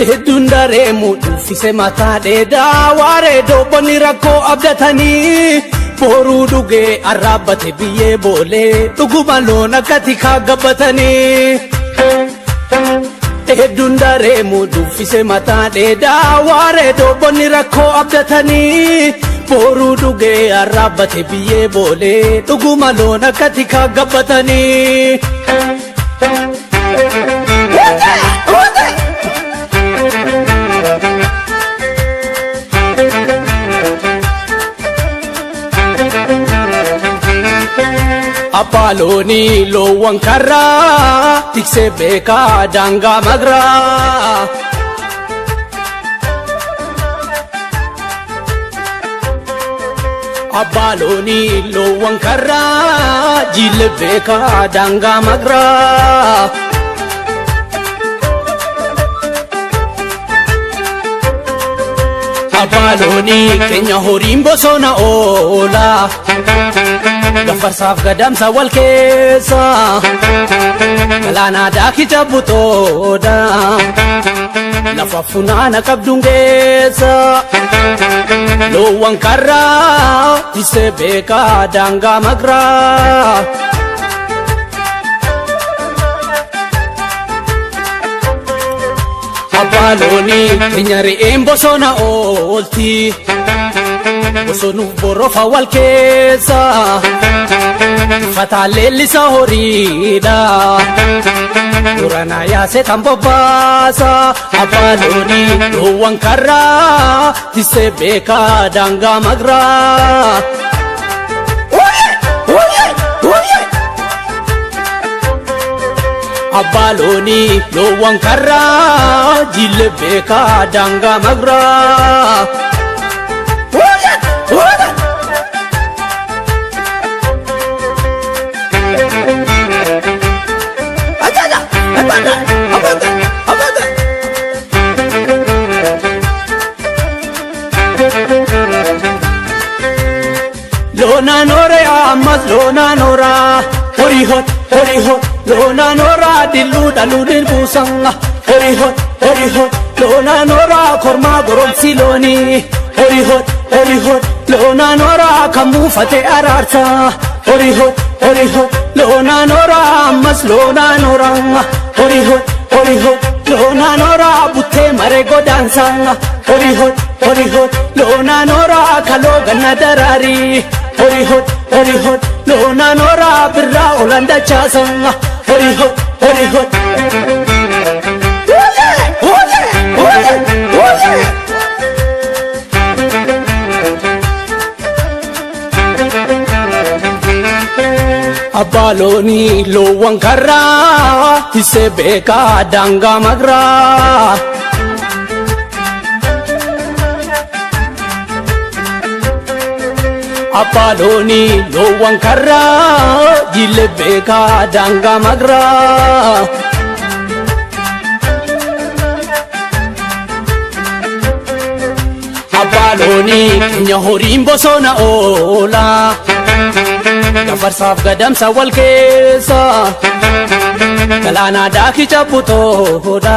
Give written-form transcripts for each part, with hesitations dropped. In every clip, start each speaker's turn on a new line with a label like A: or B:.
A: Hedduun dareemu dhuffise mataa dheedaa waaree doobonni rakkoo abdatanii boruu dhugee arraabbate biyyee boolee dhuguma loon akka tikaa gabbatanii. Hedduun dareemu dhuffise mataa dheedaa waaree doobonni rakkoo abdatanii boruu dhugee arraabbate biyyee boolee dhuguma loon akka tikaa gabbatanii. Abbaa loonii loowwan karraa tiksee beekaa daangaa magraa. Abbaa loonii loowwan karraa jille beekaa daangaa magraa. Abbaa loonii keenya horiin bosona oola. Gafarsaaf gadamsa wal keessa. Galaana daakicha butooda. Lafa funaana qabduun geessa. Loowwan karraa tisee beekaa daangaa magraa. Abbaa loonii keenya re'een bosona oolti. Bosonuuf borofa wal keessa. Uffataan leellisa horiidha. Duranaa yaase tan bobbaasa. Abbaa loonii loowwan karraa tisee beekaa daangaa magraa. Abbaa loonii loowwan karraa jille beekaa daangaa magraa. Loonaan horee ammas loonaan horaa horii hot horii hot loonaan horaa dilluu dhaluudhin buusan horii hot horii hot loonaan horaa kormaa goromsi loonii horii hot horii hot loonaan horaa kan buufate araarsa horii hot horii hot loonaan horaa ammas loonaan horaa horii hot horii hot loonaan horaa buttee maree godaansa horii hot horii hot loonaan horaa kaloo ganna daraarii. Horii hot horii hot loonaan horaa birraa olan dachaasa horii hot horii hot. Abbaa loonii loowwan karraa tisee beekaa daangaa magraa. Abbaa loonii loowwan karraa jille beekaa daangaa magraa. Abbaa loonii keenya horiin bosona oola. Gafarsaaf gadamsa wal keessa. Galaana daakicha butooda.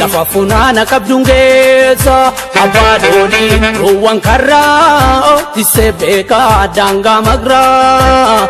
A: Lafa funaana qabduun geessa. Abbaa loonii loowwan karraa tisee beekaa daangaa magraa.